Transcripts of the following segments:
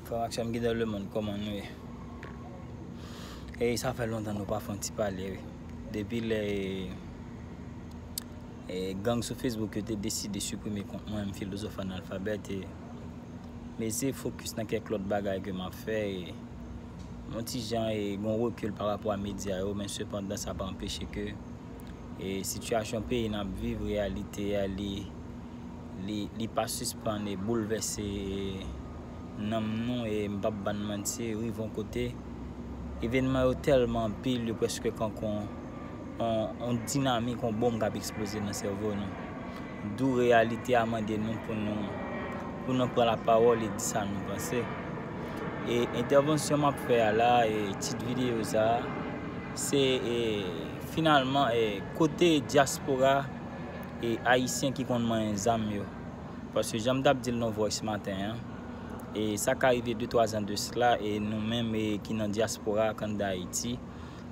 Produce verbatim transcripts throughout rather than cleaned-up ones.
Frè Maxime ki dans le monde, kòman nou ye? E sa fè lontan nou pa fè yon ti pale, wi. Depi lè, e, gang sou Facebook yo te deside siprime kont mwen, m Filozòf Analfabèt, e m eseye fokis nan kèk lòt bagay ke m ap fè, e yon ti jan, e gen yon rekil pa rapò a medya yo, men sepandan sa pa anpeche ke, e sitiyasyon peyi n ap viv, reyalite a, li, li, li pa sispann, e boulvèse, e nanm nou, e m p ap bann manti, rive yon kote, evènman yo tèlman anpil, yo prèske kankou yon, yon, yon dinamik, yon bonm k ap eksploze nan sèvo nou. Dou reyalite a mande nou pou nou, pou nou pran lapawòl e di sa nou panse. E entèvansyon m ap fè a la, e tit videyo sa a, se, e, finalman, e, kote dyaspora, e, ayisyen ki konn manyen zam yo. Paske jan m t ap di l nan voice maten an, e sa ka rive de twa zan de sila, e nou menm, e ki nan dyaspora, k anndan Ayiti,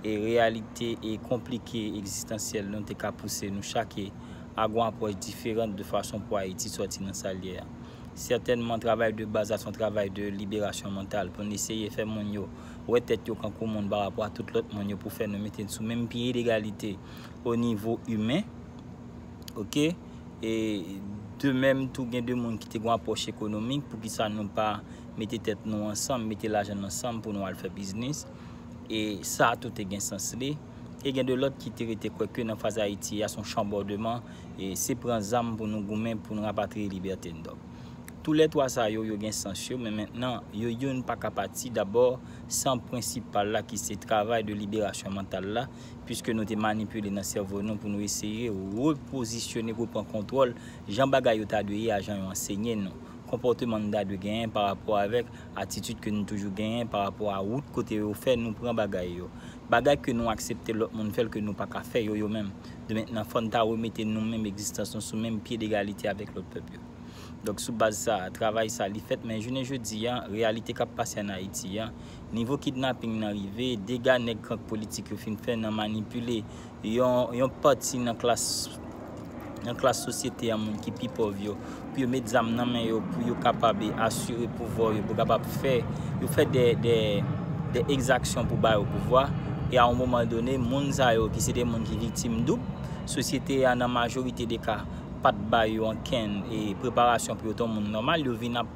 e reyalite, e konplike, egzistansyèl nou te ka pouse nou chak, e a gon apwòch diferan de fason pou Ayiti sòti nan sa l ye a. Sètènman, travay de baz la se yon travay de liberasyon mantal pou n eseye fè moun yo wè tèt yo kankou moun pa rapò a tout lòt moun yo, pou fè nou mete n sou menm pye degalite o nivo imen. Oke? E de menm tou, gen de moun ki te gon apwòch ekonomik, poukisa nou pa mete tèt nou ansanm, mete lajan n ansanm pou nou al fè biznis? E sa tou te gen sans li. E gen de lòt ki te rete kwè ke nan faz Ayiti a, se yon chanbòdman, e se pran zam pou nou goumen, pou nou rapatriye libète n. Donk, toulètwa sa yo, yo gen sans yo, men mentnan, yo youn pa ka pati dabò san prensipal la, ki se travay de liberasyon mantal la, piske nou te manipile nan sèvo nou pou nou eseye repozisyone, repran kontwòl jan bagay yo ta dwe ye a jan yo ansenye nou. Konpòteman n ta dwe genyen pa rapò avèk atitid ke nou toujou genyen pa rapò a wout kote yo fè nou pran bagay yo. Bagay ke nou aksepte lòt moun fè l ke nou pa ka fè yo, yo menm. De mentnan, fò n ta remete nou menm, egzistans nou sou menm pye degalite avèk lòt pèp yo. Donk, sou baz sa, travay sa, li fèt, men jounen jodi a, reyalite k ap pase ann Ayiti a, nivo kidnaping nan rive, dega nèg gang politik yo fin fè nan manipile yon, yon pati nan klas, nan klas sosyete a, moun ki pi pòv yo, pou yo met zam nan men yo, pou yo kapab asire pouvwa yo, pou kapab fè, yo fè de, de, de egzaksyon pou ba yo pouvwa. E a yon moman done, moun sa yo, ki se de moun ki viktim doub, sosyete a, nan majorite de ka, pa t ba yo ankenn, e, preparasyon pou yo t yon moun nòmal, yo vin ap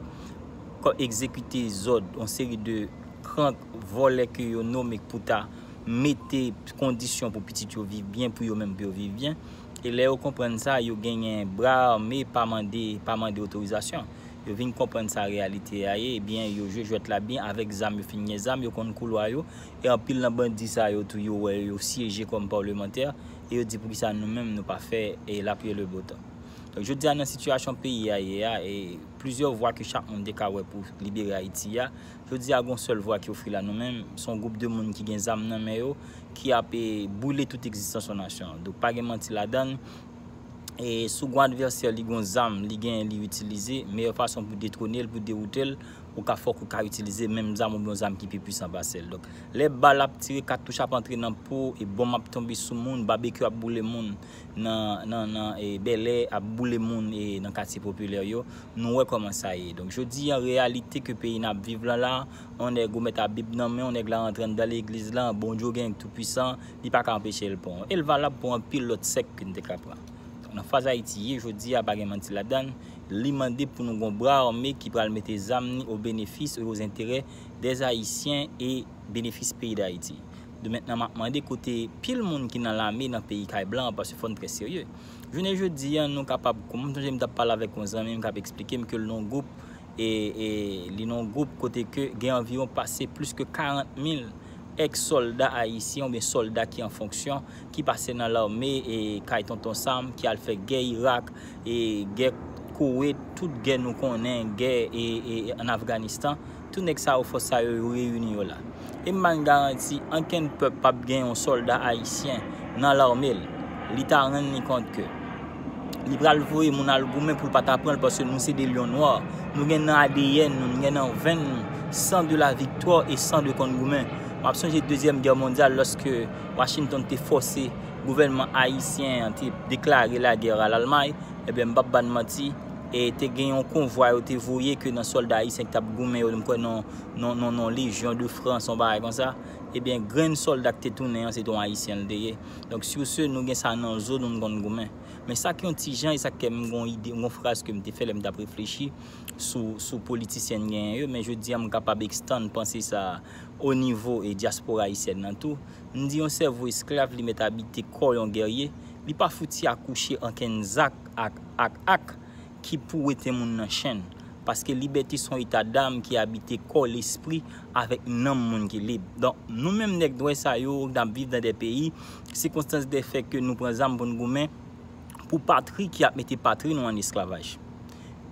kò-, egzekite zòd yon seri de gang, vòlè ke yo nome pou ta mete kondisyon pou pitit yo viv byen, pou yo menm pou yo viv byen. E lè yo konprann sa, yo genyen bra ame, pa mande, pa mande otorizasyon. Yo vin konprann sa reyalite a ye, ebyen, yo jwe jwèt la byen avèk zam, yo fin gen zam, yo konn koulwa yo. E anpil nan bandi sa yo tou, yo wè yo syeje kòm palmantè, e yo di poukisa nou menm nou pa fè, e, lapli e le bo tan. Donk, jodi a, nan sitiyasyon peyi a ye a, e plizyè vwa ke chak moun te ka wè pou libere Ayiti a, jodi a, gon sèl vwa ki ofri la nou menm, se yon gwoup de moun ki gen zam nan men yo, ki ap, e, boule tout egzistans yon nasyon. Donk, pa gen manti ladan l. E si w gon advèsè, li gon zam, li genyen, li itilize, meyè fason pou detwone l, pou dewoute l, ou ka, fòk ou ka itilize menm zam oubyen yon zam ki pi pwisan pase l. Donk, lè bal ap tire, katouch ap antre nan po, e bonm ap tonbe sou moun, babekyou ap boule moun nan, nan, nan, e, Bèlè, ap boule moun, e, nan katye popilè yo, nou wè kòman sa ye. Donk, jodi a, reyalite ke peyi n ap viv lan la, yon nèg ou mèt a Bib nan men, yon nèg la rantre anndan legliz lan, Bondye w genyen k tou pwisan, li pa ka anpeche l pran w. E l valab pou anpil lòt sèk ke n te ka pran. Donk, nan faz Ayiti ye jodi a, pa gen manti ladan l, li mande pou nou gon bra ame ki pral mete zam ni o benefis e o enterè dè Ayisyen e benefis peyi Dayiti. De mentnan, m ap mande kote pil moun ki nan lame nan peyi kay blan an, paske fò n trè serye. Jounen jodi a, nou kapab, kòm m sonje m t ap pale avèk yon zanmi m k ap eksplike m ke l nan yon gwoup, e, e li nan yon gwoup kote ke gen anviwon pase plis ke karant mil èks sòlda ayisyen oubyen sòlda ki an fonksyon, ki pase nan lame, e, kay Tonton Sam, ki al fè gè Irak, e, gè Kowet, tout gè nou konnen, gè, e, e, ann Afganistan, tout nèg sa yo, fòs sa yo, yo reyini yo la. E m ba n garanti, ankenn pèp p ap gen yon sòlda ayisyen nan lame l, li ta rann li kont ke li pral voye moun al goumen pou l pa ta pran l, paske nou se de lyon nwa. Nou gen nan A D N nou, nou gen nan venn nou, san de la viktwa e san de konn goumen. M ap sonje Dezyèm Gè Mondyal, lòske Washington te fòse gouvènman ayisyen an te deklare lagè a Lalmay, ebyen, m p ap ba n manti, e te gen yon konvwa yo te voye ke nan sòlda ayisyen ki t ap goumen yo, m kwè nan, nan, nan, nan Légion de France, yon bagay konsa. Ebyen, grenn sòlda ki te tounen an, se te yon Ayisyen l te ye. Donk, sur ce, nou gen sa nan zo nou, nou konn goumen. Men sa ki yon ti jan, e sa k fè m gen yon ide, yon fraz ke m te fè lè m t ap reflechi sou, sou politisyen n genyen yo, men jodi a m kapab extend panse sa a o nivo e dyaspora ayisyèn nan tou. M di yon sèvo esklav, li mèt abite kò yon gèrye, li pa fouti akouche ankenn zak ak, ak, ak ki pou wete moun nan chenn. Paske libète se yon eta dam ki abite kò, lespri, avèk nanm moun ki lib. Donk, nou menm nèg nwè sa yo, n ap viv nan de peyi, sikonstans de fè ke nou pran zam pou n goumen pou patri ki ap mete patri nou an esklavaj.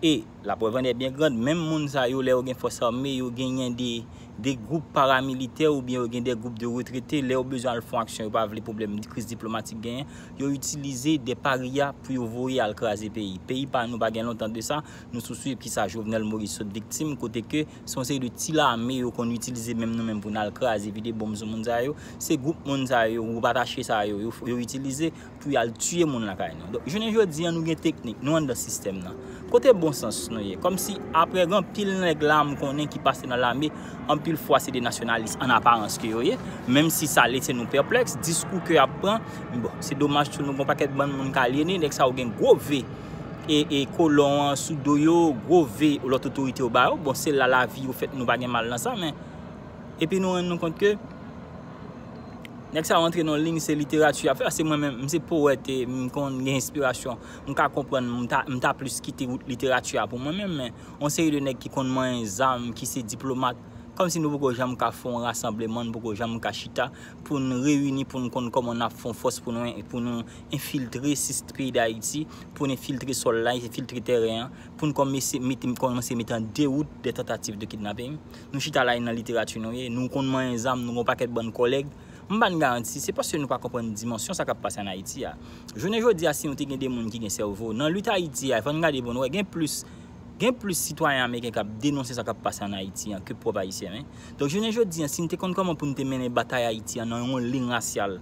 E, la preuve en est bien grande, menm moun sa yo, lè yo gen fòs ame, yo genyen de, de gwoup paramilitè oubyen yo gen de gwoup de retrete, lè yo bezwen al fè yon aksyon, yo pa vle pwoblèm kriz diplomatik genyen, yo itilize de parya pou yo voye al kraze peyi. Peyi pa nou pa gen lontan de sa, nou sou swiv kisa Jovenel Moïse sot viktim, kote ke se yon seri de ti lame yo konn itilize menm nou menm pou n al kraze, vide bonm sou moun sa yo. Se gwoup moun sa yo, gwoup atache sa yo, yo, yo itilize pou y al tiye moun lakay nou. Donk, jounen jodi a, nou gen teknik, nou anndan sistèm nan. Kote bon sans nou ye? Kòmsi apre gen anpil nèg la m konnen ki pase nan lame, anpil fwa se de nasyonalis an aparans ke yo ye, menm si sa lese nou pèplèks, diskou ke y ap pran, bon, se domaj tou nou gen yon pakèt bann moun k alyene, nèg sa yo gen gwo ve e, e kolon an sou do yo, gwo ve lòt otorite yo ba yo, bon, se la lavi yo fèt, nou pa gen mal nan sa, men epi nou rann nou kont ke nèg sa yo antre nan liy se literati a fè, se mwen menm, m se powèt e m konn gen enspirasyon, m ka konprann, m ta, m ta plis kite wout literati a pou mwen menm, men yon seri de nèg ki konn manyen zam, ki se diplomat, kòmsi nou poko janm ka fè yon rasanbleman, nou poko janm ka chita pou n reyini, pou n konn kòman n ap fè yon fòs pou nou, pou nou enfiltre sis peyi Dayiti, pou n enfiltre sòl la, enfiltre tèren an, pou n kòmanse mete, kòmanse mete an dewout de tantativ de kidnaping. Nou chita la nan literati nou ye, nou konn manyen zam, nou gen yon pakèt bann kòlèg. M ba n garanti, se paske nou pa konprann dimansyon sa k ap pase ann Ayiti a. Jounen jodi a, si nou te gen de moun ki gen sèvo, nan lit Ayiti a, fò n gade bon, nou wè gen plis, gen plis sitwayen ameriken k ap denonse sa k ap pase ann Ayiti an ke pwòp Ayisyen, wi. Donk, jounen jodi a, si n te konn kòman pou n te mennen batay Ayiti an nan yon liy rasyal,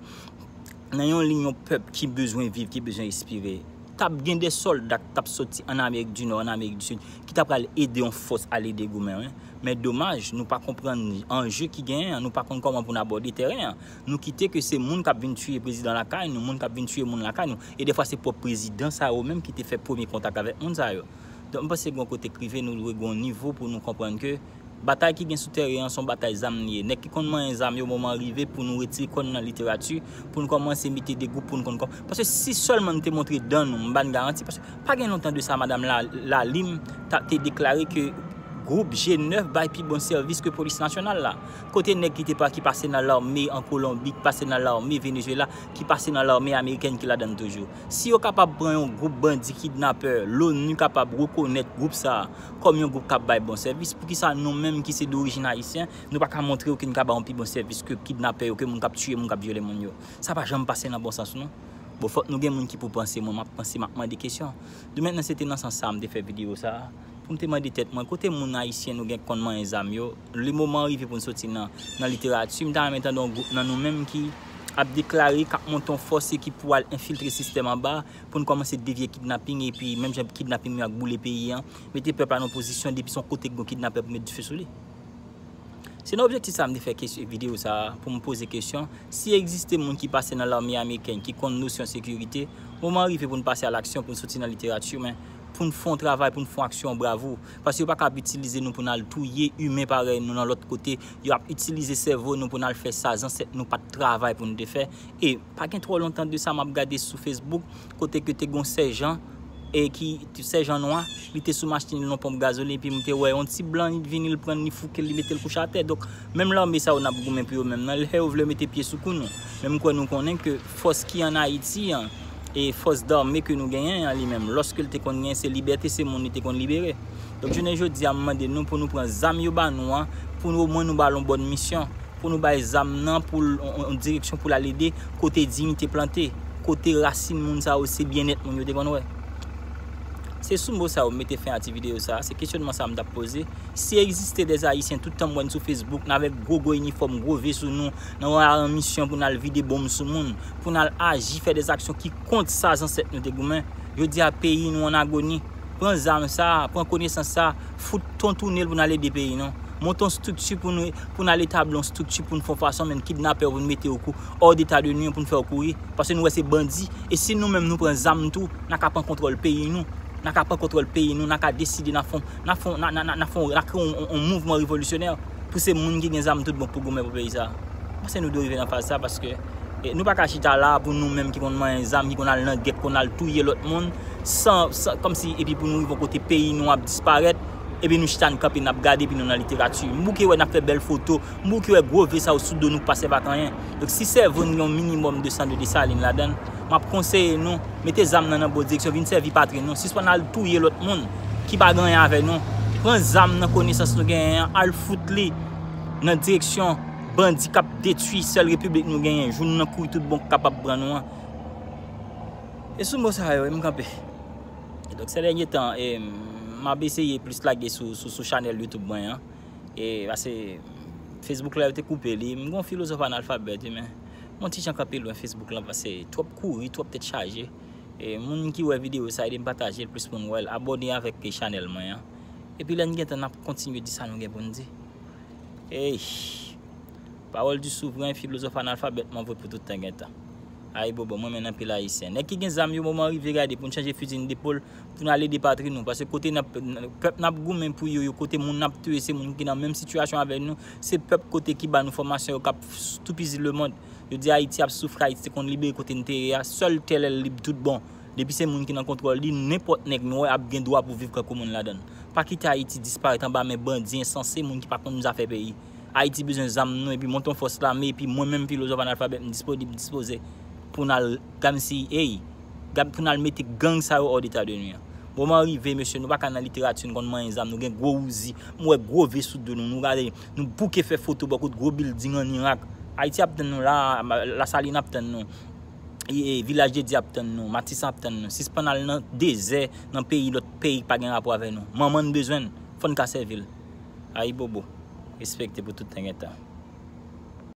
nan yon liy yon pèp ki bezwen viv, ki bezwen espire, t ap gen de sòlda k t ap soti ann Amerik di Nò, ann Amerik di Sid, ki ta pral ede yon fòs al ede goumen, wi. Men domaj, nou pa konprann anje ki genyen an, nou pa konn kòman pou n abòde tèren an. Nou kite ke se moun k ap vin tiye prezidan lakay nou, moun k ap vin tiye moun lakay nou. E defwa se pwòp prezidan sa yo menm ki te fè premye kontak avèk moun sa yo. Donk, m panse gen yon kote k rive, nou dwe gen yon nivo pou nou konprann ke batay ki gen sou tèren an, se yon batay zam li ye. Nèg ki konn manyen zam yo, moman rive pou nou retire kò n nan literati, pou n kòmanse mete de gwoup pou n konn kò-, paske si sèlman n te montre dan nou, m ba n garanti, paske pa gen lontan de sa, madanm la, Lalim ta, te deklare ke gwoup G nèf bay pi bon sèvis ke polis nasyonal la. Kote nèg ki te pa, ki pase nan lame an Kolonbi, ki pase nan lame Venezuela, ki pase nan lame amerikèn ki ladann toujou? Si yo kapab pran yon gwoup bandi kidnapè, loni kapab rekonèt gwoup sa a kòm yon gwoup k ap bay bon sèvis, poukisa nou menm ki se dorijin ayisyen, nou pa ka montre yo ke n ka bay yon pi bon sèvis ke kidnapè yo, ke moun k ap tiye moun, k ap vyole moun yo? Sa pa janm pase nan bon sans nou. Bon, fòk nou gen moun ki pou panse, mwen, m ap panse, m ap mande kesyon. Demen nan se te nan sans sa a m te fè videyo sa a, pou m te mande tèt mwen, kote moun ayisyen nou gen konn manyen zam yo? Lemoman rive pou n soti nan, nan literati. M ta renmen tande yon gwoup nan nou menm ki ap deklare k ap monte yon fòs e ki pou al enfiltre sistèm anba, pou n kòmanse devye kidnaping, epi menm jan kidnaping yo ak boule peyi an, mete pèp la nan pozisyon depi se yon kote k gen kidnapè pou met dife sou li. Se nan objektif sa a m te fè kesyon, videyo sa a, pou m poze kesyon, si egziste moun ki pase nan lame amerikèn, ki konn nosyon sekirite, moman rive pou n pase a laksyon, pou n soti nan literati, men pou n fè yon travay, pou n fè yon aksyon bravo. Paske yo pa ka ap itilize nou pou n al touye imen parèy nou nan lòt kote. Yo ap itilize sèvo nou pou n al fè sa zansèt nou pa t travay pou n te fè. E pa gen twò lontan de sa, m ap gade sou Facebook, kote ke te gen yon sèjan, e ki, sèjan nwa, li te sou machin li nan ponp gazolin, epi m te wè yon ti blan vini, li pran l, li fouke l, li mete l kouche atè. Donk, menm lame sa yo n ap goumen pou yo menm nan, lè yo vle mete pye sou kou nou. Men m kwè nou konnen ke fòs ki ann Ayiti an, e fòs dame ke nou genyen an li menm, lòske l te konn genyen, se libète, se moun li te konn libere. Donk, jounen jodi a, m mande nou pou nou pran zam yo ba nou an, pou nou, omwen nou ba l yon bòn misyon, pou nou bay zam nan, pou l, yon, yon direksyon pou l al ede, kote diyite plante, kote rasin moun sa yo, se byennèt moun yo te konn wè. Se sou mo sa yo m mete fen a ti videyo sa a, se kesyònman sa a m t ap poze. Si egziste dè Ayisyen, tout tan m wè n sou Facebook, n avèk gwo gwo inifòm, gwo ve sou nou, nan yon misyon pou n al vide bonm sou moun, pou n al aji, fè dè aksyon ki kont sa zansèt nou te goumen. Jodi a, peyi nou an agoni. Pran zam sa, pran konesans sa, fout ton tounen l pou n al ede peyi nou. Monte yon estrikti pou nou, pou n al etabli yon estrikti pou n fè yon fason menm kidnapè pou n mete yo kou, hors d'état de nuire pou n fè yo kouri. Paske nou wè se bandi. E si nou menm nou pran zam tou, n a ka pran kontwòl peyi nou. N a ka pran kontwòl peyi nou, n a ka deside n a fè, n a fè, n a, n a, n a, n a fè, n a kreye yon, yon, yon mouvman revolisyonè pou se moun ki gen zam tout bon pou goumen pou peyi sa. Mwen panse nou dwe rive nan faz sa paske e nou pa ka chita la pou nou menm ki konn manyen zam, ki konn al nan gè, ki konn al touye lòt moun, san, san, kòmsi, epi pou nou rive yon kote peyi nou ap disparèt, epi nou chita n kanpe n ap gade, epi nou nan literati. M bouke wè n ap fè bèl foto, m bouke wè gwo ve sa yo sou do nou k pa sèvi ak anyen. Donk si sèvo n gen yon minimòm de san de Desalin ladan l, m ap konseye nou, mete zam nan nan bon direksyon, vin sèvi patri nou, sispann al touye lòt moun ki pa gen anyen avè nou. Pran zam nan konesans nou genyen an, al fout li nan direksyon bandi k ap detwi sèl repiblik nou genyen, jou n nan kouri tout bon k kapab pran nou an. E sou mo sa yo, m kanpe. E donk, sè dènye tan, e, m ap eseye plis lage sou, sou, sou chanèl YouTube mwen an. E, pase Facebook la, yo te koupe li. M gon filozòf analfabèt, wi, men m on ti jan kanpe lwen Facebook la, pase twòp kouri, twòp tèt chaje. E, moun ki wè videyo sa, ede m pataje l, plis moun wè l, abòne avèk chanèl mwen an. Epi lè n gen tan, n ap kontinye di sa nou gen pou n di. Ey! Pawòl di souvren, filozòf analfabèt, mwen vre pou tout tan gen tan. Ayibobo, mwen menm anpil Ayisyen. Nèg ki gen zam yo, moman rive gade pou n chanje fizi n depol, pou n al ede patri nou. Paske kote n ap, pèp n ap goumen pou yo, yo kote moun n ap touye, se moun ki nan menm sitiyasyon avè nou, se pèp kote ki ba nou fòmasyon yo k ap toupizi lemonn. Yo di Ayiti ap soufri, Ayiti te konn libere kote n te ye a, sèl tè lè l lib tout bon. Depi se moun ki nan kontwòl li, nenpòt nèg nou wè ap gen dwa pou viv kankou moun ladan l. Pa kite Ayiti disparèt anba men bandi ensanse, moun ki pa konn zafè peyi. Ayiti bezwen zam nou, epi monte yon fòs lame, epi mwen menm filozòf analfabèt, m disponib, dispoze pou n al, gad si, ey, gad pou n al mete gang sa yo hors d'état de nuire. Moman rive, mesye, nou pa ka nan literati, nou konn manyen zam, nou gen gwo ouzi, m wè gwo ve sou do nou, nou gade, nou bouke fè foto bò kot gwo bilding an Irak. Ayiti ap tann nou la, Lasalin ap tann nou. E, e, Vilaj de Dye ap tann nou, Matisan ap tann nou. Sispann al nan dezè, nan peyi, lòt peyi ki pa gen rapò avè nou. Manman n bezwen n, fò n ka sèvi l. Ayibobo. Respekte pou tout tan gen tan.